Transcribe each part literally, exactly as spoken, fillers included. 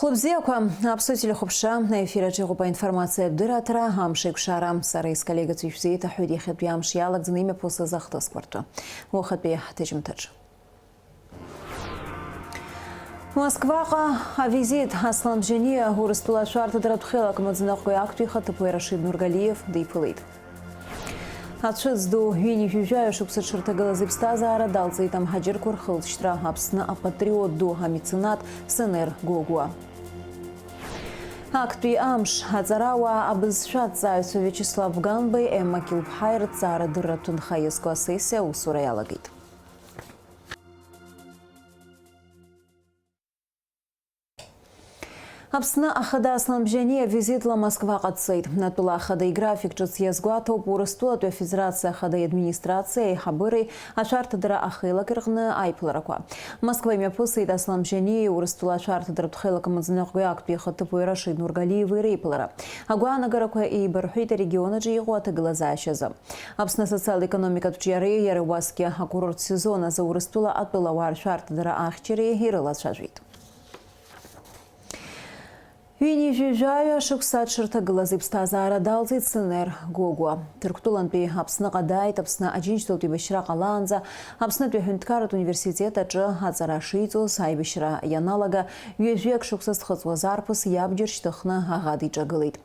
Хәлыбзиақәа, Аԥсуа телехәаԥшра, аефир аҿы иҟоуп аинформациатә дырраҭара, амш еиқәшара. Сара исколлегацәа ишәзеиҭаҳәоит иахьатәи амш иалагӡаны имҩаԥысыз ахҭысқәа ртәы. Уахатәи ҳҭыжьымҭаҿы. Москваҟа авизит. Аслан Бжьаниа Урыстәыла ашәарҭадаратә хеилак маӡаныҟәгаҩ актәи ихаҭыԥуаҩ Рашид Нургалиев диԥылеит. Ацәыӡ ду, ҩынҩажәи жәаҩа шықәса дшырҭагылаз иԥсҭазаара далҵит амҳаџьырқәа рхылҵшьҭра Аԥсны апатриот ду, амеценат Сенер Гогәуа. Актәи амш аҵарауаа абызшәа аҭҵааҩцәа Виачеслав Ганбеи Емма Кьылԥҳаи рыҭҵаарадырратә ҭынха иазку асессиа аусура иалагеит. Аԥсны Ахада Аслан Бжьаниа визитла Москваҟа дцеит. Атәыла Ахада играфик ҿыц иазгәаҭоуп Урыстәылатәи Афедерациа Ахада иадминистрациа аиҳабыреи ашәарҭадара ахеилак рҟны аиԥыларақәа. Москва имҩаԥысит Аслан Бжьаниеи Урыстәыла ашәарҭадаратә хеилак амаӡаныҟәгаҩ актәи ихаҭыԥуаҩ Рашид Нургалиеви реиԥылара. Агәаанагарақәа еибарҳәеит арегион аҿы иҟоу аҭагылазаашьазы. Аԥсны асоциал-економикатә ҿиареи иара убасгьы акурорттә сезон азы Урыстәыла атәылауаа ршәарҭадара ахьчареи ирылацәажәеит. Ҩынҩажәи жәаҩа шықәса дшырҭагылаз иԥсҭазаара далҵит Сенер Гогәуа. Ҭырқәтәылантәи Аԥсныҟа дааит, Аԥсны Аџьынџьтәылатә еибашьра ҟалаанӡа Аԥснытәи аҳәынҭқарратә университет аҿы аҵара шиҵоз, аибашьра ианалага ҩажәиак шықәса зхыҵуаз арԥыс иабџьар шьҭыхны аӷа диҿагылеит.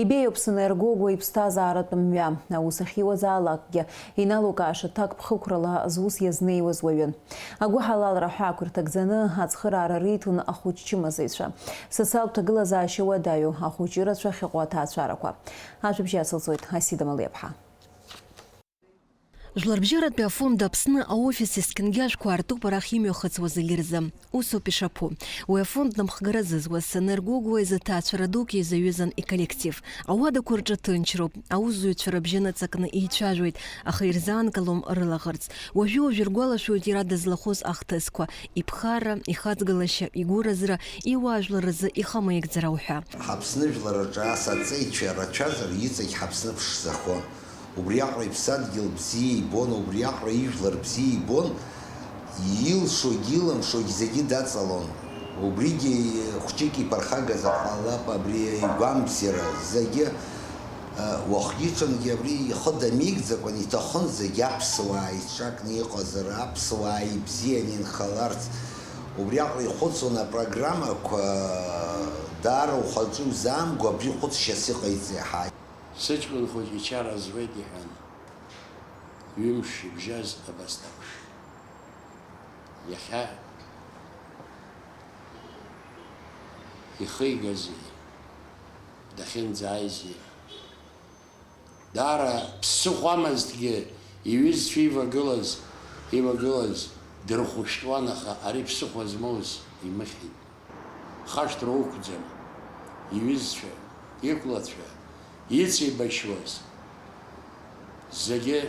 Ибеиоуп Сенер Гогәуа иԥсҭазааратә мҩа, аус ахьиуазаалакгьы, иналукааша ҭакԥхықәрала зус иазнеиуаз уаҩын. Агәыҳалалра ҳәаақәа ирҭагӡаны ацхыраара риҭон ахәыҷ чымазаҩцәа. Социалтә ҭагылазаашьа уадаҩу ахәыҷы рацәа ахьыҟоу аҭаацәарақәа. Ажәабжь иацылҵоит Асида Малиаԥҳа. Жәларбжьаратәи афонд Аԥсны аофис есқьынгьы ашәқәа аартуп арахь имҩахыҵуа зегьы рзы. Усоуп ишаԥу. Уи афонд напхгара зызуаз Сенер Гогәуа изы ҭаацәара дук еизаҩызан иколлектив. Ауадақәа рҿы ҭынчроуп, аусзуҩцәа рыбжьы ныҵакны еицәажәоит, аха ирзаанкылом рылаӷырӡ. Уажәы-уажәы иргәалашәоит иара дызлахәыз ахҭысқәа, иԥхарра, ихаҵгылашьа, игәыразра, иуаажәлар рзы ихамеигӡара уҳәа. Ҳаԥсны жәлар рҿы ас аҵеицәа рацәазар, иҵегь Ҳаԥсны ԥшӡахон. Убриаҟара иԥсадгьыл бзиа ибон, убриаҟара ижәлар бзиа ибон, илшогь илымшогь зегьы даҵалон. Убригьы хәҷык иԥырхагазар ҟалап абри игәамбзиара. Зегьы, э, уахгьы-ҽынгьы абри ихы дамеигӡакәан иҭахын зегьы аԥсуаа иҿакны иҟазар, аԥсуаа ибзианы инхаларц. Убриаҟара ихәыцуан апрограммақәа, даара ухаҿы иузаамго абри хәыцшьас иҟаиҵеит ҳа. Сыҷкәын хәыҷ ичара зуеит, иҳәан, ҩымш ибжьаз абас дақәшәеит. Иахьа ихигази, дахьынӡааизи. Даара ԥсыхәамызҭгьы иҩызцәа ивагылаз, ивагылаз дырхәышәтәуан, аха ари ԥсыхәа змоуз имыхьит. Хашҭра уқәӡам, иҩызцәа, иқәлацәа, ицеибашьуаз зегьы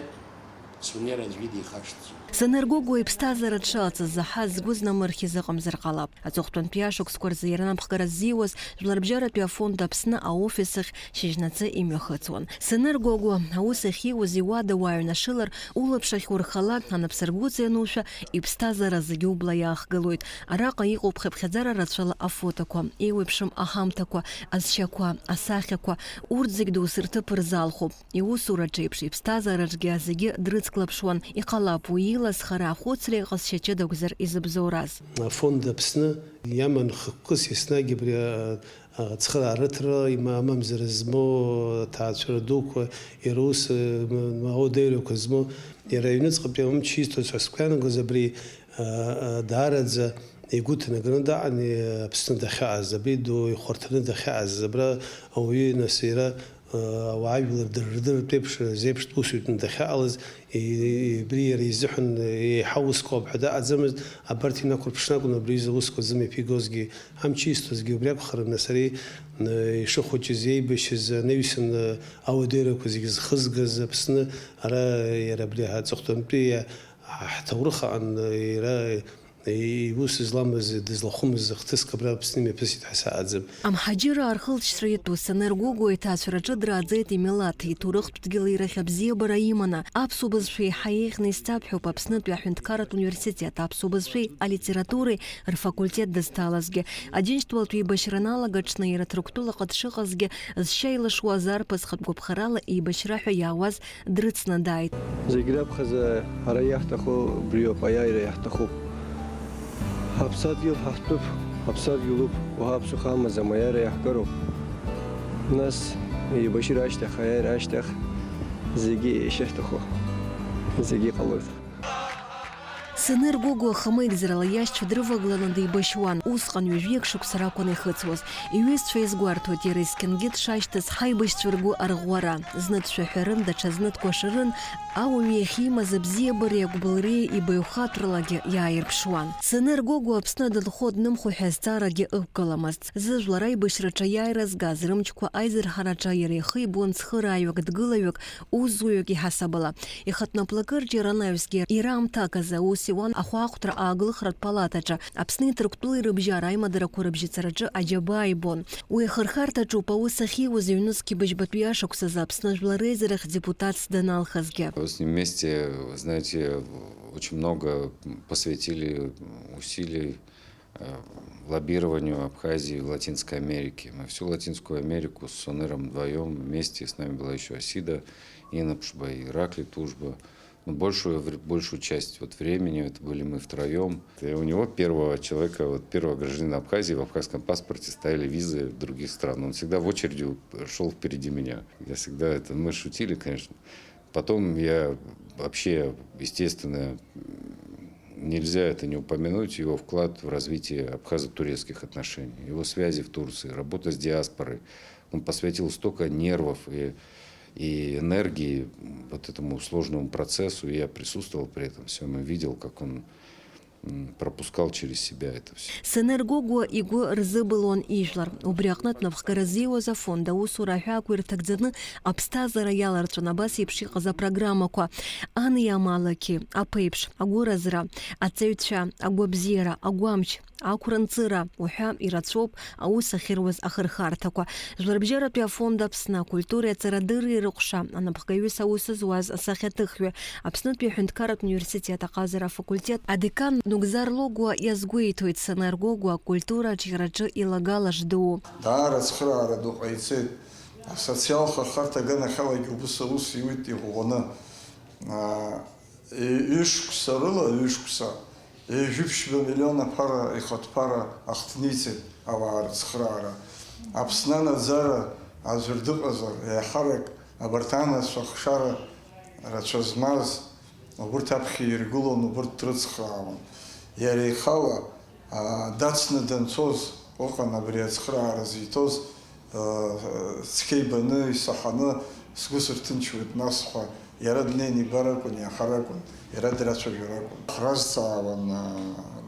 Сунер аӡәгьы дихашҭӡом. Сенер Гогәуа иԥсҭазаара дшалҵыз заҳаз згәы знамырхьыз ыҟамзар ҟалап. Аҵыхәтәантәи ашықәсқәа рзы иара напхгара ззиуаз Жәларбжьаратәи афонд Аԥсны аофис ахь шьыжьнаҵы имҩахыҵуан. Сенер Гогәуа аус ахьиуаз иуада уааҩнашылар, улаԥш ахьурхалак, анапсыргәыҵа ианушәа, иԥсҭазаара зегьы убла иаахгылоит. Араҟа иҟоуп хыԥхьаӡара рацәала афотоқәа, еиуеиԥшым аҳамҭақәа, азшьақәа, асахьақәа, урҭ зегь доусы рҭыԥ рзалхуп. Иусураҿ еиԥш, иԥсҭазаараҿгьы зегьы дрыцклаԥшуан, иҟалап уи илазхара ахәыцреи аҟазшьа ҷыдақәзар изыбзоураз. Афонд Аԥсны иаман хықәкыс еснагь абри, а, ацхыраарыҭра има-, амамзара змоу аҭаацәара дуқәа, иара ус, м-, ауадаҩрақәа змоу, иара аҩныҵҟатәи амч изҭоз ҳәа сгәы иаанагоз абри, а, а, даараӡа игәы ҭанакны даҟан, и-, Аԥсны дахьааз, абри ду ихәарҭаны дахьааз, абра ауаҩы, нас, иара, а, ауаажәлар дырдыртә еиԥш, зеиԥштә усуҩтәны дахьаҟалаз, и-, и-, абри иара изыҳәан еиҳа усқәа ауп ҳәа даҟаӡамызт, абарҭ инақәырԥшны акәын абри изы аусқәа зымҩаԥигозгьы, амч изҭозгьы убри акәхарын, нас, ари, а, ишыхәыҷыз, иеибашьыз, анаҩсан, а, ауадаҩрақәа зегьы зхызгаз Аԥсны, ара иара абри аҵыхәтәантәи ҳҭоурых аҟан иара Иус зламыз, дызлахәымыз хҭыск абра Аԥсны имҩаԥысит ҳәа саҳәаӡам. Амҳаџьыраа рхылҵшьҭра иатәу Сонер Гогәуа иҭаацәараҿы драаӡеит имилаҭ, иҭоурыхтә дгьыли ирахь абзиабара иманы. Аԥсуа бызшәа еиҳа еиӷьны исзаԥхьоуп Аԥснытәи аҳәынҭқарратә университет аԥсуа бызшәеи алитературеи рфакультет дызҭалазгьы. Аџьынџьтәылатә еибашьра аналагаҽны иара Ҭырқәтәылаҟа дшыҟазгьы, зшьа илашуаз арԥыс хатә гәаԥхарала еибашьра ҳәа иаауаз дрыцны дааит. Зегь раԥхьаӡа ҳара иаҳҭаху убриоуп, аиааира иаҳҭахуп. Ҳаԥсадгьыл ҳахьтәуп, ҳаԥсадгьылуп, уаҳа ԥсыхәа амаӡам, аиааира иаҳкыроуп. Нас еибашьра ашьҭахь, аиааира ашьҭахь зегьы ишахьҭаху, зегьы ҟалоит. Сонер Гогәуа хамеигӡарала иашьцәа дрывагыланы деибашьуан. Усҟан ҩажәиак шықәса ракәын ихыҵуаз. Иҩызцәа иазгәарҭоит, иара есқьынгьы дшашьҭаз ҳаибашьцәа ргәы арӷәӷәара. Зны дшәаҳәарын, даҽазны дкәашарын, ауаҩы иахьимаз абзиабареи агәыбылреи ибаҩхатәралагьы иааирԥшуан. Сонер Гогәуа Аԥсны дынхо днымхо ҳәа азҵаарагьы ықәгыламызт. Зыжәлар аибашьраҿы аиааира згаз рымчқәа аизырҳараҿы иара ихы ибон цхырааҩык, дгылаҩык, усзуҩык иҳасабала. Ихатә наплакы рҿиара анаҩсгьы иара аамҭак азы аус иуан ахәаахәҭра ааглыхратә палатаҿы. Аԥсни Ҭырқәтәылеи рыбжьара аимадарақәа рыбжьацараҿы аџьабаа ибон. Уи ахырхарҭаҿоуп аус ахьиуаз ҩнызқь быжьбатәи ашықәсазы Аԥсны Жәлар Реизарахь депутатс даналхызгьы. С ним вместе, знаете, очень много посвятили усилий, э, лоббированию Абхазии в Латинской Америке. Мы всю Латинскую Америку с Сонером вдвоём вместе, с нами была ещё Асида Инапшба и Ираклий Тужба. Ну, большую вр-, большую часть вот времени это были мы втроём. И у него первого человека, вот первого гражданина Абхазии в абхазском паспорте стояли визы других стран. Он всегда в очереди шёл впереди меня. Я всегда это, мы шутили, конечно. Потом я вообще, естественно, нельзя это не упомянуть, его вклад в развитие абхазо-турецких отношений, его связи в Турции, работа с диаспорой. Он посвятил столько нервов и, и энергии вот этому сложному процессу. И я присутствовал при этом всём и видел, как он, м, пропускал через себя это всё. Сонер Гогәуа игәы рзыбылуан ижәлар. Убри аҟнытә напхгара ззиуаз афонд аусура аҳәаақәа ирҭагӡаны аԥсҭазаара иаларҵәон абас еиԥш иҟаз апрограммақәа: ани амалақьи, аԥеиԥш, агәыразра, аҵаҩцәа, агәабзиара, агәамч, ақәрынҵыра уҳәа ирацәоуп аус ахьыруаз ахырхарҭақәа. Жәларбжьаратәи афонд Аԥсны акультуреи аҵарадырреи рыҟәша анапхгаҩыс аус зуаз асахьаҭыхҩы, Аԥснытәи аҳәынҭқарратә университет аҟазара афакультет адекан Нугзар Логәуа иазгәеиҭоит, Сонер Гогәуа акультура аҿиараҿы илагала ждуу. Даара ацхыраара ду ҟаиҵеит. Асоциал хырхарҭа аганахьалагьы убыс аус иуит иӷәӷәаны. Аа, Ҩышықәса рыла, ҩышықәса, ҩажәи ԥшьба миллион аԥара ихатә ԥара ахҭниҵеит ауаа рыцхраара. Аԥсны анаӡара аӡәыр дыҟазар, еиҳарак абарҭ анацәа ахшара рацәа змаз, убырҭ аԥхьа иргылон, убырҭ дрыцхраауан. Иара ихала, аа, дацны данцоз ыҟан абри ацхраара зиҭоз, цқьа ибаны, исаҳаны, сгәы сырҭынчуеит нас ҳәа, иара днеины ибар акәын, иаҳар акәын, иара драцәажәар акәын. Ҳразҵаауан,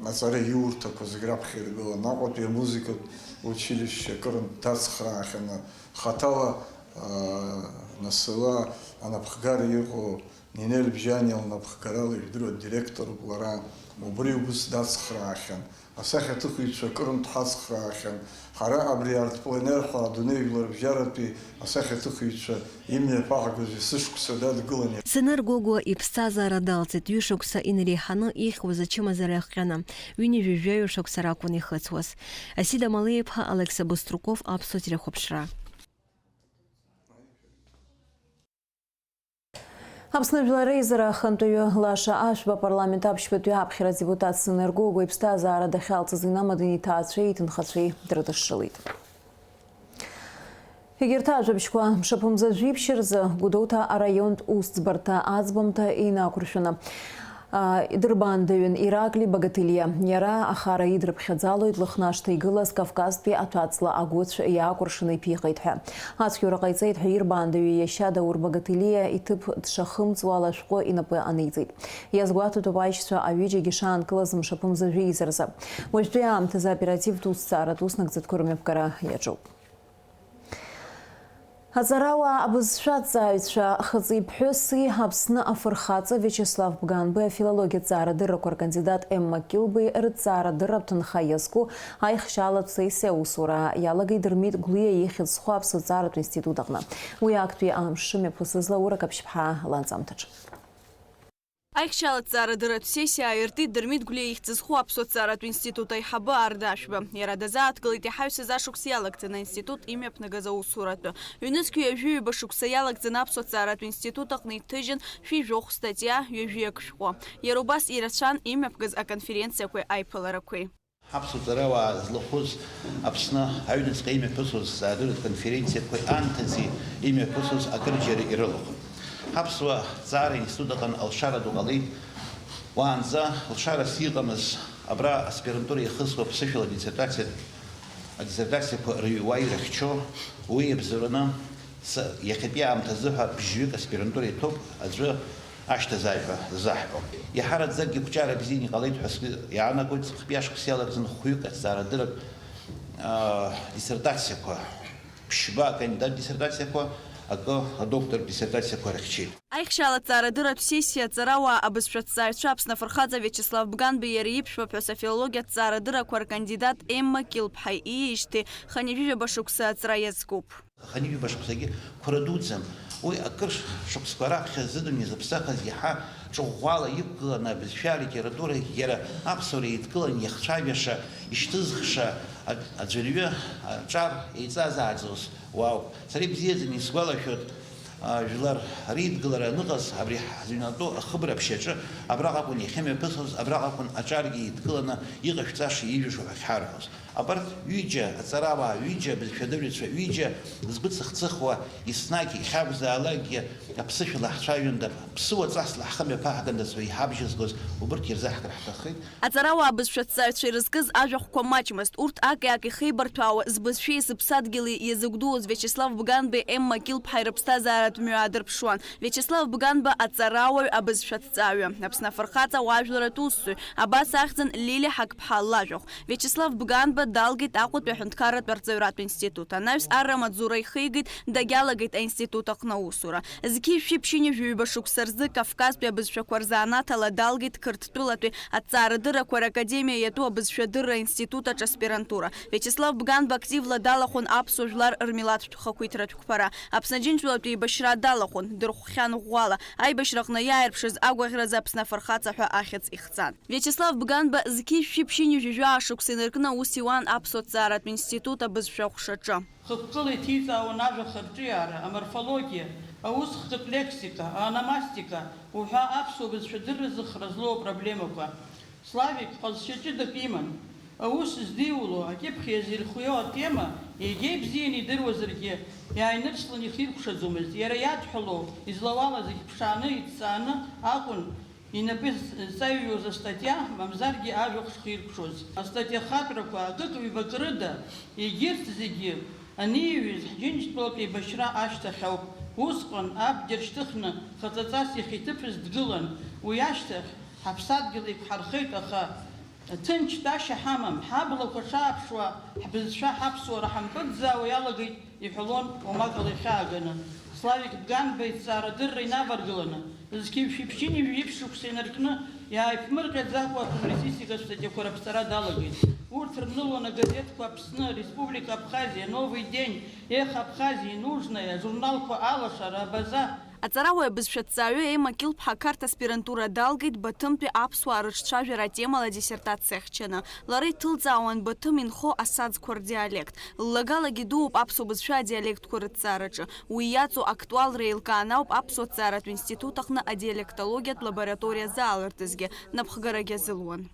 аҵара иурҭақәа зегь раԥхьа иргылан. Аҟәатәи амузыкатә училишьче акырынтә дацхраахьан, хаҭала, насыла анапхгара иҟоу Нинель Бжьаниа лнапхгарала ижәдыруа директоруп лара, убри убыс дацхраахьан. Асахьаҭыхыҩцәа акырынтә ҳацхраахьан. Ҳара абри арт-пленер ҳәа адунеи жәларбжьаратәи асахьаҭыхыҩцәа имҩаԥаҳгоз есышықәса дадгылан. Сонер Гогәуа иԥсҭазаара далҵит ҩышықәса инареиҳаны ихьуаз ачымазара иахҟьаны. Ҩынҩажәи жәаҩа шықәса ракәын ихыҵуаз. Асида Малеиԥҳа, Алықьса Быструков, Аԥсуа телехәаԥшра. Аԥсны Жәлар Реизара ахантәаҩы Лаша Ашәба апарламент аԥшьбатәи аԥхьара адепутат Сонер Гогәуа иԥсҭазаара дахьалҵыз инамаданы иҭаацәеи иҭынхацәеи дрыдышшылеит. Егьырҭ ажәабжьқәа, мшаԥымза жәиԥшь рзы Гәдоуҭа араионтә усӡбарҭа аӡбамҭа инақәыршәаны, аа, идырбаандаҩын Иракли Багаҭелиа. Иара ахара идрыԥхьаӡалоит Лыхнашҭа игылаз Кавказтәи аҭәаҵла агәыцә иаакәыршаны иԥихеит ҳәа. Ацәгьоура ҟаиҵеит ҳәа ирбаандаҩы иашьа Даур Багаҭелиа иҭыԥ дшахымҵуа ала ашәҟәы инапы аниҵеит. Иазгәаҭатәуп аишьцәа аҩыџьагьы шаанкылаз мшаԥымза жәеиза рзы. Уажәтәи аамҭазы аоперативтә усҭҵааратә уснагӡатәқәа рымҩаԥгара иаҿуп. Аҵарауаа абызшәа аҭҵааҩцәа хыҵи ԥҳәыси Аԥсны афырхаҵа Виачеслав Бганбеи афилологиатә ҵаарадыррақәа ркандидат Емма Килбеи рыҭҵаарадырратә ҭынха иазку аихшьалатә сессиа аусура иалагеит Дырмит Гәлиа ихьӡ зху аԥсуа ҭҵааратә институт аҟны. Уи актәи амш мҩаԥысызла Ура Қаԥшьԥҳа ланҵамҭаҿы. Аихшьалатә ҭҵаарадырратә сессиа ааиртит Дырмит Гәлиа ихьӡ зху аԥсуа ҭҵааратә институт аиҳабы Арда Ашәба. Иара дазааҭгылеит иҳаҩсыз ашықәс иалагӡаны аинститут имҩаԥнагаз аусуратәы. Ҩнызқь ҩажәи ҩба шықәса иалагӡаны аԥсуа ҭҵааратә институт аҟны иҭыжьын шәи жәохә статиа, ҩажәи акы шәҟәы. Иара убас ирацәан имҩаԥгаз аконференциақәеи аиԥыларақәеи. Ҳаԥсуа ҵарауаа злахәыз Аԥсны аҩныҵҟа имҩаԥысуаз ҵаарадырратә конференциақәеи анҭыҵи имҩаԥысуаз акырџьара ирылахәын. Ҳаԥсуа ҵаара институт аҟны алшара ду ҟалеит. Уаанӡа лшарас иҟамыз абра аспирантура иахысуа ԥсышәала диссертациа, адиссертациақәа рыҩуа ирыхьчо, уи иабзоураны Ца-, иахьатәи аамҭазы ҳәа бжьҩык аспирантура иҭоуп, аӡәы ашьҭазааит ҳәа ззаҳҳәо. Иаҳараӡакгьы қәҿиара бзианы иҟалеит ҳәа сгәы иаанагоит, зыхтәи ашықәс иалагӡаны хәҩык аҭҵаарадырратә, аа, диссертациақәа, ԥшьба акандидат диссертациақәа, акы адоктор диссертациақәа рыхьчеит. Аихшьалатә ҭҵаарадырратә сессиа аҵарауаа абызшәа ҭҵааҩцәа Аԥсны афырхаҵа Виачеслав Бганбеи иареи иԥшәмаԥҳәыс афилологиатә ҭҵаарадыррақәа ркандидат Емма Килԥҳаи ииижьҭеи хынҩажәижәаба шықәса аҵра иазкуп. Хынҩажәижәаба шықәсагьы қәра дуӡӡам. Уи акыр шықәсқәа раԥхьа зыдунеи зыԥсахыз иаҳа ҿыӷәӷәала иқәгыланы абызшәа, алитература, иара аԥсуара еидкыланы иахцәажәаша, ишьҭызхша аӡәырҩы аҿар еиҵазааӡоз уаауп. Сара ибзиаӡаны исгәалашәоит, а, жәлар реидгылара аныҟаз, абри ҳзыҩнатәоу ахыбра ԥшьаҿы абраҟа акәын иахьымҩаԥысуаз, абраҟа акәын аҿаргьы еидкыланы иҟашәҵаша, ижәаша ҳәа ахьҳарҳәоз. Абарҭ ҩыџьа аҵарауаа, ҩыџьа абызшәадырҩцәа, ҩыџьа згәы цыхцыхуа, еснагь иахьакәзаалакгьы аԥсышәала ҳцәажәандап, ԥсуа ҵасла ҳхы мҩаԥаҳгандаз ҳәа иҳабжьазгоз убырҭ ирзаҳкыр ҳҭаххеит. Аҵарауаа абызшәа ҭҵааҩцәа ирызкыз ажәахәқәа маҷмызт. Урҭ аки-аки хеибарҭәаауа, збызшәеи зыԥсадгьыли иазыгәдууаз Виачеслав Бганбеи Емма Килԥҳаи рыԥсҭазааратә мҩа аадырԥшуан. Виачеслав Бганба аҵарауаҩ, абызшәа ҭҵааҩы, Аԥсны афырхаҵа уаажәларратә усзуҩ, абас ахьӡын Лили Ҳақԥҳа лажәахә. Виачеслав Бганба далгеит Аҟәатәи аҳәынҭқарратә арҵаҩратә институт. Анаҩс арра амаҵзура ихигеит, дагьалагеит аинститут аҟны аусура. Зқьи жәшәи ԥшьынҩажәи ҩба шықәса рзы Кавказтәи абызшәақәа рзанааҭ ала далгеит Қырҭтәылатәи аҭҵаарадыррақәа ракадемиа иатәу абызшәадырра аинститут аҿы аспирантура. Виачеслав Бганба активла далахәын аԥсуа жәлар рмилаҭтә хақәиҭратә қәԥара. Аԥсны Аџьынџьтәылатә еибашьра далахәын, дырхәхьан ӷәӷәала. Аибашьраҟны иааирԥшыз агәаӷьразы Аԥсны афырхаҵа ҳәа ахьӡ ихҵан. Виачеслав Бганба зқьи жәшәи ԥшьынҩажәи жәаа шықәса инаркны аус иуан Аԥсуа ҭҵааратә институт абызшәа аҟәшаҿы. Хықәкыла иҭиҵаауан ажәахырҿиаара, аморфологиа, аусхкытә лексика, аономастика уҳәа аԥсуа бызшәадырразы хра злоу апроблемақәа. Славик ҟазшьа ҷыдак иман. Аус здиуло, акьыԥхь иазирхио атема егьа ибзианы идыруазаргьы, иааинырслан ихиркәшаӡомызт. Иара иадҳәалоу, излауала зегь ԥшааны, иҭҵааны акәын инапы зҵаҩҩуаз астатиа, мамзаргьы ажәахә шхиркәшоз. Астатиахатәрақәа акык-ҩбак рыда, егьырҭ зегьы аниҩыз, ҳџьынџьтәылатә еибашьра ашьҭахь ауп. Усҟан абџьар шьҭыхны, хаҵаҵас иахьа иҭыԥыз дгылан. Уи ашьҭахь ҳаԥсадгьыл еиқәҳархеит, аха ҭынч тәашьа ҳамам, ҳаблақәа шааԥшуа, ҳбызшәа, ҳаԥсуара ҳампыҵӡаауа иалагеит, иҳәалон уамак ала ихьааганы. Славик Бганба иҭҵаарадырра инаваргыланы, зқьи жәшәи ԥшьынҩажәи жәиԥшь шықәса инаркны, иааиԥмырҟьаӡакәа апублицистикатә статиақәа раԥҵара далагеит. Урҭ рнылон агазеҭқәа Аԥсны, Республика Абхазиа, Новый день, Эхо Абхазии, Нужное, ажурналқәа Алашара, Абаза. Аҵарауаҩ абызшәаҭҵааҩы Ема Кьылԥҳа Қарҭ аспирантура далгеит Баҭымтәи аԥсуаа рыҿцәажәара атемала диссертациа хьчаны. Лара иҭылҵаауан Баҭым инхо асаӡқәа рдиалект. Ллагалагьы дууп аԥсуа бызшәа адиалектқәа рыҭҵаараҿы. Уи иаҵоу актуалра еилкааны ауп аԥсуа ҭҵааратә институт аҟны адиалектологиатә лабораториа заалыртызгьы напхгарагьы азылуан.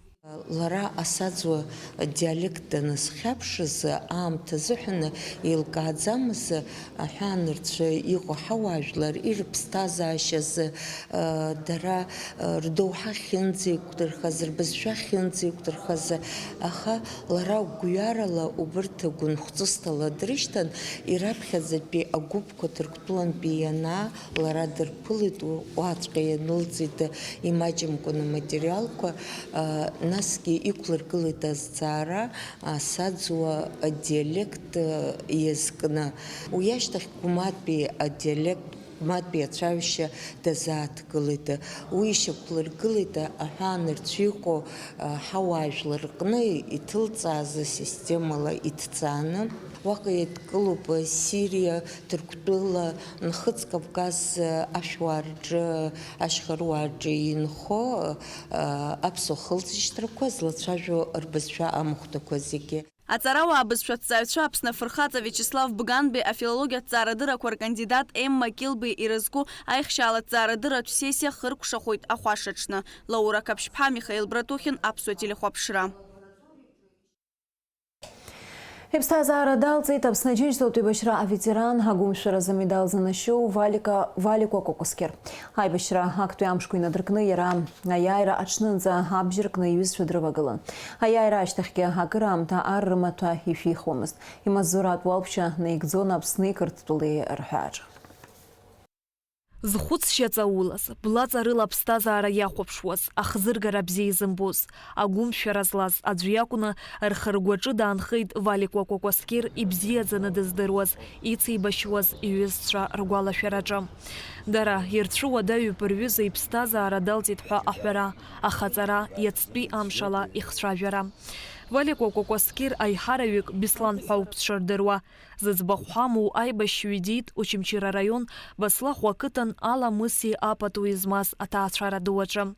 Лара асаӡуа диалект даназхьаԥшыз аамҭа азыҳәан еилкааӡамыз аҳәаанырцә иҟоу ҳауаажәлар ирыԥсҭазаашьаз, дара рдоуҳа ахьынӡеиқәдырхаз, рбызшәа ахьынӡеиқәдырхаз, аха лара гәҩарала убырҭ гәынхәҵысҭала дрышьҭан, ираԥхьаӡатәи агәыԥқәа Ҭырқәтәылантәи ианаа, лара дырԥылеит, уаҵәҟьа ианылҵит, имаҷымкәан аматериалқәа, а, Насгьы иқәлыргылеит азҵаара асаӡуа адиалект иазкны. Уи ашьҭахь Гәматәи адиалект, Гәматәи ацәажәашьа дазааҭгылеит. Уи ишьақәлыргылеит аҳәаанырцә иҟоу ҳауаажәлар рҟны иҭылҵааз асистемала иҭҵааны. Уаҟа еидкылоуп Сириа, Ҭырқәтәыла, Нхыҵ Кавказ ашәуаа рҿы, ашьхаруаа рҿы инхо аԥсуа хылҵышьҭрақәа злацәажәо рбызшәа амахәҭақәа зегьы. Аҵарауаа бызшәаҭҵааҩцәа Аԥсны афырхаҵа Виачеслав Бганбеи афилологиатә ҭҵаарадыррақәа ркандидат Емма Килбеи ирызку аихшьаала ҭҵаарадырратә сессиа хыркәшахоит ахәашаҽны. Лаура Қаԥшьԥҳа, Михаил Братухин, Аԥсуа телехәаԥшра. Иԥсҭазаара далҵит Аԥсны Аџьынџьтәылатә еибашьра аветеран, агәымшәаразы амедал занашьоу Валика, Валикәа Кәакәасқьыр. Аибашьра актәи амшқәа инадыркны иара аиааира аҽнынӡа абџьар кны иҩызцәа дрывагылан. Аиааира ашьҭахьгьы акыраамҭа ар рымаҭәа ишәихуамызт. Имаҵзуратә уалԥшьа наигӡон Аԥсни Қырҭтәылеи рҳәааҿы. Зхәыцшьа ҵаулаз, блаҵарыла аԥсҭазаара иахәаԥшуаз, ахзыргара бзиа изымбоз, агәымшәара злаз аӡә иакәны рхы-ргәаҿы даанхеит Валикәа Кәакәасқьыр ибзиаӡаны дыздыруаз, ицеибашьуаз иҩызцәа ргәалашәараҿы. Дара ирцәыуадаҩуп рҩыза иԥсҭазаара далҵит ҳәа аҳәара, ахаҵара, иацтәи амшала ихцәажәара. Валикәа Кәакәасқьыр аиҳараҩык Беслан ҳәа ауп дшырдыруа. Зыӡбахә ҳамоу аибашьҩы диит Очамчыра араион Баслахә ақыҭан Аламыси апатуи змаз аҭаацәара ду аҿы.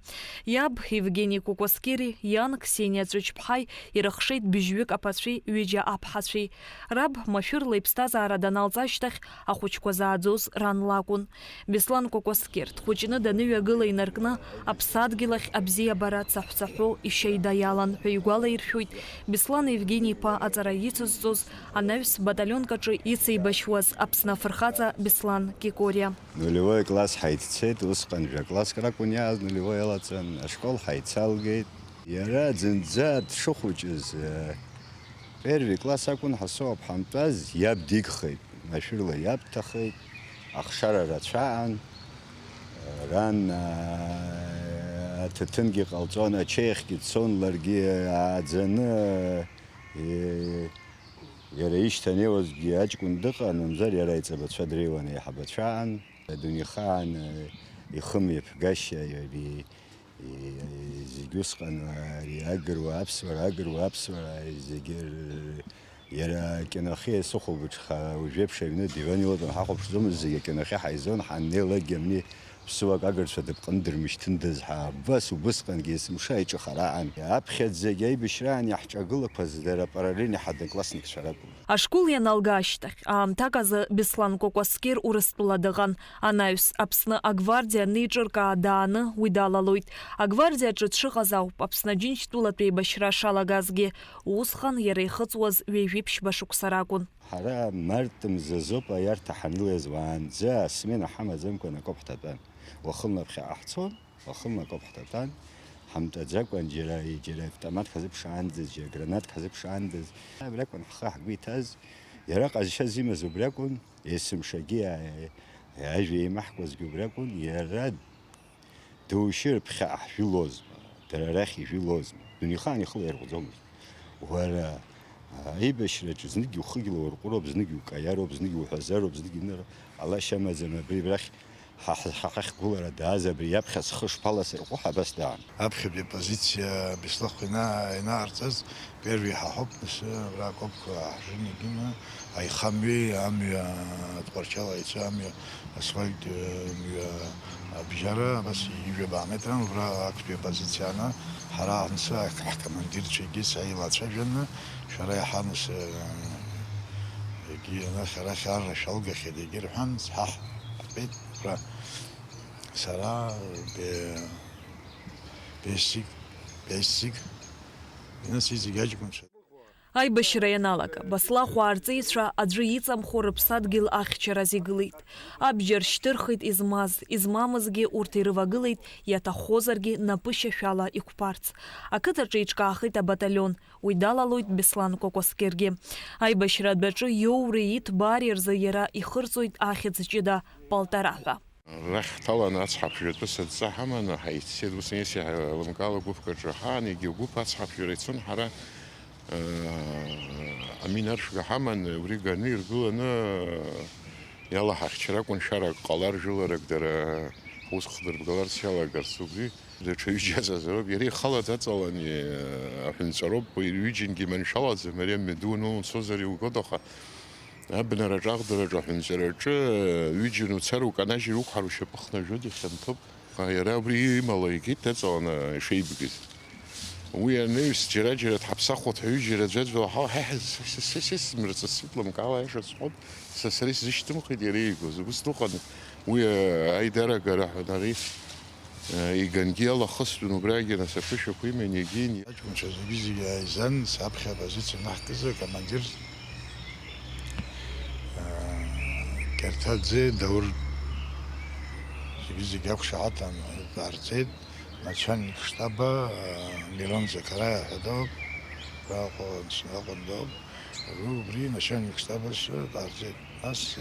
Иаб Евгени Кәакәасқьыри, иан Ксениа Ҵәыџьԥҳаи ирыхшеит быжьҩык аԥацәеи ҩыџьа аԥҳацәеи. Раб машәырла иԥсҭазаара даналҵ ашьҭахь, ахәыҷқәа зааӡоз ран лакәын. Беслан Кәакәасқьыр дхәыҷны даныҩагыла инаркны, аԥсадгьыл ахь абзиабара цаҳәцаҳәо ишьаида иалан ҳәа игәалаиршәоит Беслан Евгени-иԥа аҵара ицызҵоз анаҩс баталионк аҿы ицеибашьуаз Аԥсны афырхаҵа Беслан Кикориа. Нулевой класс ҳаиццеит, усҟан жәа-класск ракәын иааз, нулевой алаҵан, ашкол ҳаицалгеит. Иара зынӡа дшыхәыҷыз, э, первый класс акәын ҳасоуап ҳантәаз, иаб дигхеит, машәырла иаб дҭахеит, ахшара рацәаан, ран, аа, аҭаҭынгьы ҟалҵон, ачеихгьы дцон, ларгьы ааӡаны, э, иара ишьҭанеиуазгьы аҷкәын дыҟан, мамзар иара аиҵбацәа дреиуан, аиҳабацәаан, адунеихаан, э, ихымҩаԥгашьа, иаби-, И-, зегь усҟан, ари агыруа аԥсуара, агыруа аԥсуара, зегьы р-, иара акинохьы сыхәылбыҽха, уажәеиԥш аҩны диван илатәан ҳахәаԥшӡомызт, зегь акинохьы ҳаизон, ҳаннеилакгьы амни ԥсуак агырцәа дыԥҟны дырмышьҭындаз ҳәа, абас убысҟангьы есымша иҿыхара аан. Аԥхьаӡагь аибашьраан иаҳҿагылақәаз дара апараллельни ҳодноклассникцәа ракәын. Ашкол ианалга ашьҭахь, аамҭак азы Беслан Кәакәасқьыр Урыстәыла дыҟан. Анаҩс, Аԥсны агвардиа анеиҿыркаа дааны уи далалоит. Агвардиаҿы дшыҟаз ауп Аԥсны Аџьынџьтәылатә еибашьра шалагазгьы. Усҟан иара ихыҵуаз ҩажәи ԥшьба шықәса ракәын. Ҳара март мзазоуп аиарҭа ҳанылаз, уаанӡа асмена ҳамаӡамкәан акоуп ҳҭатәан. Уахынла ԥхьаҟа ҳцон. Уахынла акоуп ҳҭатәан, ҳамтәаӡакәан џьара, џьара автомат ҳазыԥшаандаз, џьара гранатк ҳазыԥшаандаз. Абри акәын ҳхы ҳгәы иҭаз, иара ҟазшьас имаз убри акәын, есымшагьы иа-, ажәа еимаҳкуазгьы убри акәын, иара доушьыр ԥхьаҟа ҳжәылозма, дара арахь ижәылозма, дунеихаан ихы лаирҟәӡомызт. Уара, аибашьраҿы знык ухыгь лаурҟәыроуп, знык иукаиароуп, знык иуҳәазароуп, знык иныр-, ҟалашьа амаӡам абри, абрахь Ҳа, ҳа, ҳахьгылара дааз абри иаԥхьа схы шԥаласырҟәы ҳәа абас даан. Аԥхьатәи апозициа Беслахә ина-, инаҟарҵаз первый ҳаҳауп, нас, абра акопқәа ҳжын егьины, аихамҩеи амҩа Тҟәарчал аицәа амҩа асфальт, э, мҩа абжьара, абас ҩажәа метран, убра актәи апозициа ана, ҳара ансы ак-, ҳкомандирцәагьы саилацәажәаны, шәара иаҳа нас, э, егьи анахь арахь арра шәалгахьеит, егьи рҳәан, сҳаҳ-, ҳтәеит, убра. Сара бе-, бесик, бесик, нас иҵегь аҷкәынцәа. Аибашьра ианалага, Баслахәаа рҵеицәа аӡәы иҵамхо рыԥсадгьыл ахьчараз игылеит. Абџьар шьҭырхит измаз, измамызгьы урҭ ирывагылеит, иаҭаххозаргьы напышьашәала иқәԥарц. Ақыҭаҿы иҿкаахеит абаталион, уи далалоит Беслан Кәакәасқьыргьы. Аибашьра адәаҿы иоуреи иҭбаареи рзы иара ихырҵоит ахьӡ ҷыда Палтараҳәа. Рахь ҳҭаланы ацҳа ԥжәатәыс адҵа ҳаманы ҳаиццеит, ус еиԥш иҳалымкаауа гәыԥк аҿы. Ҳаан, егьи гәыԥ ацҳа ԥжәара ицон, ҳара, э, амин аршәга ҳаман, убри ганы иргыланы, э, иалаҳахьчар акәын, шәарак ҟалар, жәыларак дара ус хдырбгаларц иалагарц, убри даҽа ҩыџьа азароуп. Иара ихала даҵалан, э, аҳәынҵәароуп, уи ҩыџьангьы маншәалаӡам, ари амҩаду уанылымцозар иугоит, аха Абнараҿ, аӷдараҿ, аҳәынҵәараҿы, ҩыџьа уцар, уканажьыр, уқәҳар, ушьапы хнажәоит, ихьанҭоуп. Иара убри имала игеит, даҵаланы ишеибгаз. Уи анаҩс, џьара-џьара дҳаԥсахуеит ҳәа, ҩыџьара ӡәаӡәала ҳа-, ҳа-, ҳа-, ҳа-, ҳа-, исмырҵыцит, лымкаала аиаша сҳәоит, са сара исзышьҭымхит иара иигоз. Убыс дыҟан уи, аидара агара ҳәа, ари Игангьы иалахыстәын убрагьы, нас, аԥышәақәа иман иагьин. Аҷкәынцәа зегьы-зегьы ааизан, саԥхьа апозициа наҳкыз акомандир, аа, Кьарҭаӡе Даур, зегьы-зегьы ақәшаҳаҭын дҟарҵеит, начальник штаба, аа, Мирон Закараиа ҳәа дауп, Раҟәа Аҟәа дауп. Убри начальник штаба сыҟарҵеит. Нас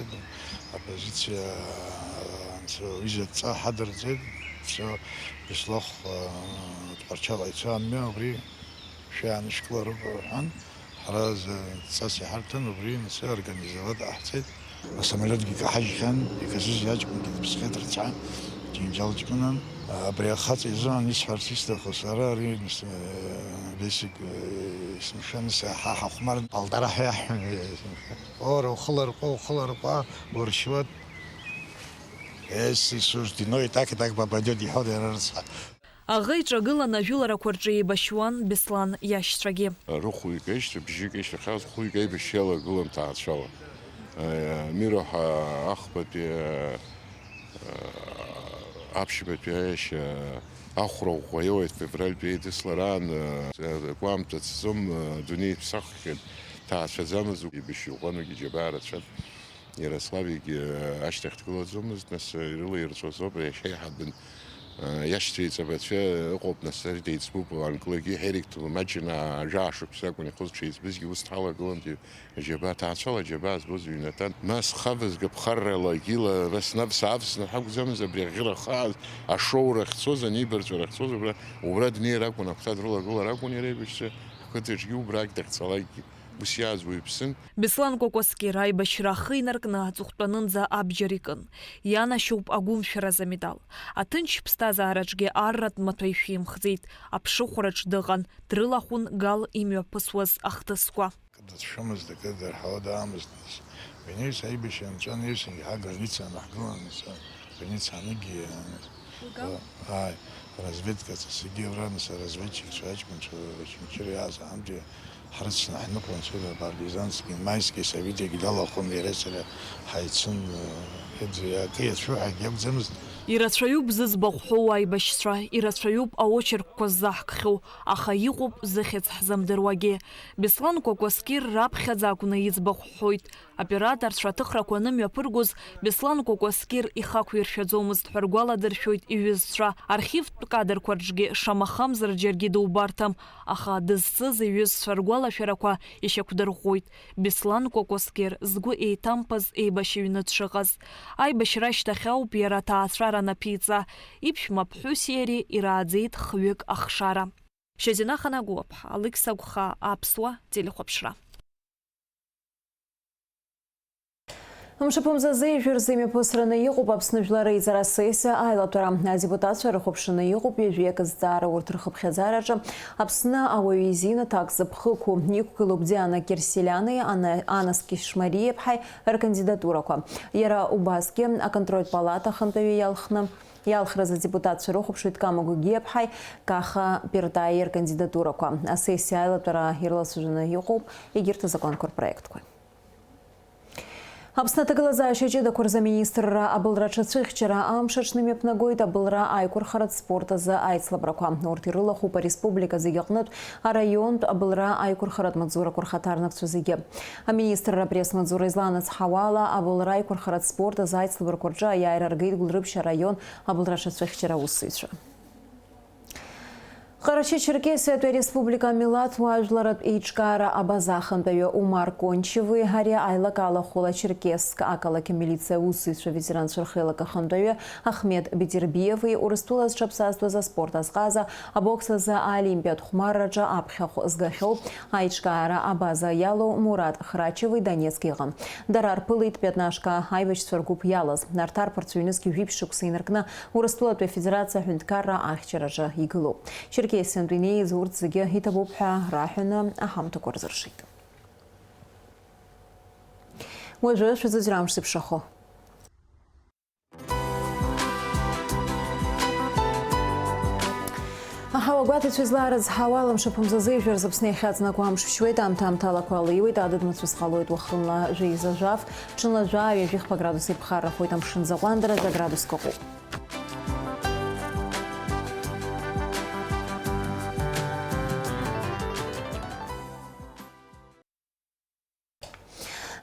апозициа анцәа ҩыза адҵа ҳадырҵеит, все, Беслахә, а, Тҟәарчал ицо амҩа, убри шәаанышәкылароуп рҳәан, ҳара зҵас иҳарҭан, убри нас организовать ҟаҳҵеит. Асамолиотгьы каҳажьхьан, иказыз аҷкәынгьы дыԥсхеит рцәа, џьынџьал ҷкәынан. Абри ахаҵа изыҳәан исҳәарц исҭаху сара, ари, нас, э, Бесик, э, есымша, нас, ҳа ҳахәмарны, Палтара ҳәа иаҳҳәон, есымша. Ора, ухыларҟәа, ухыларҟәа, уршьуеит. Если суждено, и так, и так попадёт, иҳәон иара рыцҳа. Аӷа иҿагыланы ажәыларақәа рҿы еибашьуан Беслан иашьцәагьы. Рыхәҩык аишьцәа, бжьык аишьцәа хьаас хәҩык аибашьра иалагылан ҭаацәала. Миро ҳәа ахԥатәи, аԥшьбатәи аиашьа ахәра ӷәӷәа иоуеит февральтәи еидыслараан, акәамҭа ҵӡом, адунеи ԥсаххьеит, ҭаацәаӡамыз, еибашьҩы иӷәӷәан, уигьы џьабаа рацәан. Иарослав егьи ашьҭахь дгылаӡомызт, нас, ирылаирҵәозоуп, иашьа аиҳабын, иашьцәа еиҵбацәа ыҟоуп, нас, ари деиҵбуп, анклагьы иҳеригт, маҷны, жәаа шықәса акәын ихоз, ҽеиҵбызгьы ус дҳалагылан, ди-, џьабаа, ҭаацәала џьабаа збоз ҩнаҭан. Нас хавызга ԥхаррала, гьыла, нас навса авсны ҳакәӡамыз, абри аӷьыра хаа, ашоура ахьцоз, анеибарҵәара ахьцоз, убра, убра днеир акәын, агәҭа дрылагылар акәын иара еибашьцәа, ҳқыҭаҿгьы убрагь дахьцалакгьы. Ус иааз уаҩԥсын. Беслан Кәакәасқьыр аибашьра ахы инаркны аҵыхәтәанынӡа абџьар икын. Ианашьоуп агәымшәараз амедал. Аҭынч ԥсҭазаараҿгьы арратә маҭәа ишәимхӡеит, аԥшыхәраҿ дыҟан, дрылахәын Гал имҩаԥысуаз ахҭысқәа. Дацәшәомызт, акы дырҳауа даамызт, нас. Бениус аибашьра анҵәа анаҩсангьы ҳа граница анаҳгылан, нас, граница анагьы, Уи Гал? Ааи, разведка ҵасгьы абра, нас, аразведчикцәа, аҷкәынцәа, Очамчыра иааз аамҭа ҳрыцны ҳныҟәон, цәыра партизански, майски, Савитиагьы далахәын, иара сара ҳаицын, ҳәа акы иацәшәо ҳәагьы акәӡамызт. Ирацәаҩуп зыӡбахә ҳәоу аибашьцәа, ирацәаҩуп аочеркқәа ззаҳкхьоу, аха иҟоуп зыхьӡ ҳзымдыруагьы. Беслан Кәакәасқьыр раԥхьаӡа акәны иӡбахә ҳҳәоит. Операторцәа аҭыхрақәа анымҩаԥыргоз, Беслан Кәакәасқьыр ихақәиршәаӡомызт ҳәа ргәаладыршәоит иҩызцәа. Архивтә кадрқәа рҿгьы шамахамзар џьаргьы дубарҭам, аха дызцыз иҩызцәа ргәалашәарақәа ишьақәдырӷәӷәоит. Беслан Кәакәасқьыр згәы еиҭамԥаз еибашьыҩны дшыҟаз. Аибашьра ашьҭахь ауп иара аҭаацәара анаԥиҵа. Иԥшәма ԥҳәыси иареи ирааӡеит хҩык ахшара. Шьазина Ханагәыаԥҳа, Алықьса Гәхаа, Аԥсуа телехәаԥшра. Мшаԥымзазы ижәыр рзы имҩаԥысраны иҟоуп Аԥсны Жәлар Реизара асессиа аилатәара. Адепутатцәа рыхәаԥшны иҟоуп ҩажәи акы зҵаара урҭ рхыԥхьаӡараҿы Аԥсны ауаҩы изин аҭак зыԥхықәу. Иқәгылоуп Диана Кьырсиелиани Ана-, Анас Кьышмариаԥҳаи ркандидатурақәа. Иара убасгьы аконтрольтә палата ахантәаҩы иалхны Иалхраз адепутатцәа рыхәаԥшуеит Кама Гогиаԥҳаи Каха Пиртаиеи ркандидатурақәа. Асессиа аилатәара ирлацәажәаны иҟоуп егьырҭ азакәанқәа рпроектқәа. Аԥсны аҭагылазаашьа ҷыдақәа рзы аминистрра абылра аҽацәыхьчара амш аҽны имҩаԥнагоит абылра аиқәырхаратә спорт азы аицлабрақәа. Урҭ ирылахәуп ареспублика зегьы аҟнытә, араионтә абылра аиқәырхаратә маҵзурақәа рхаҭарнакцәа зегьы. Аминистрра апресс-маҵзура излаанацҳауа ала, абылра аиқәырхаратә спорт азы аицлабрақәа рҿы аиааира ргеит Гәылрыԥшь араион абылра аҽацәыхьчара аусзуҩцәа. Ҟарачы-Черкесиатәи ареспублика амилаҭ уаажәларатә еиҿкаара абаза ахантәаҩы Умар Кончеви ари аилакаала Хәыла-Черкесск ақалақь амилициа аусзуҩцәа ветеранцәа рхеилак ахантәаҩы Ахмед Бедербиеви Урыстәыла зҽаԥсазтәыз аспорт азҟаза, абокс азы аолимпиатә хәмарраҿы аԥхьахә згахьоу аиҿкаара абаза иалоу Мурат Храчеви Донецк иҟан. Дара рԥылеит пиатнашка аибашьцәа ргәыԥ иалаз. Нарҭ арԥарцәа ҩнызқь жәиԥшь шықәса инаркны Урыстәылатәи Афедерациа аҳәынҭқарра ахьчараҿы игылоуп. Черкесиантә инеиз урҭ зегьы иҭабуп ҳәа раҳәаны аҳамҭақәа рзыршеит. Уажәы шәыӡырҩра амш зеиԥшрахо. Аҳауа гәаҭацәа излаарыцҳауа, алымшаԥымзазы ижәыр зыԥсны иахьаҵнакуа амш шәшьуеит, аамҭа-аамҭалақәа алеиуеит, адыд-мацәыс ҟалоит уахынла жәеиза-жәаф, ҽынла жәаа-ҩажәихԥа градус иԥхаррахоит, амшын заҟәандара жәа градуск ыҟоуп.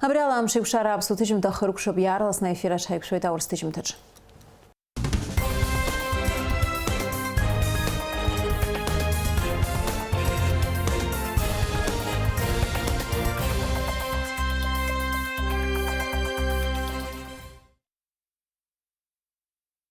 Абри ала амш еиқәшара аԥсуа ҭыжьымҭа ахыркәшап, иаарласны аефир аҿ ҳаиқәшәоит аурыс ҭыжьымҭаҿ.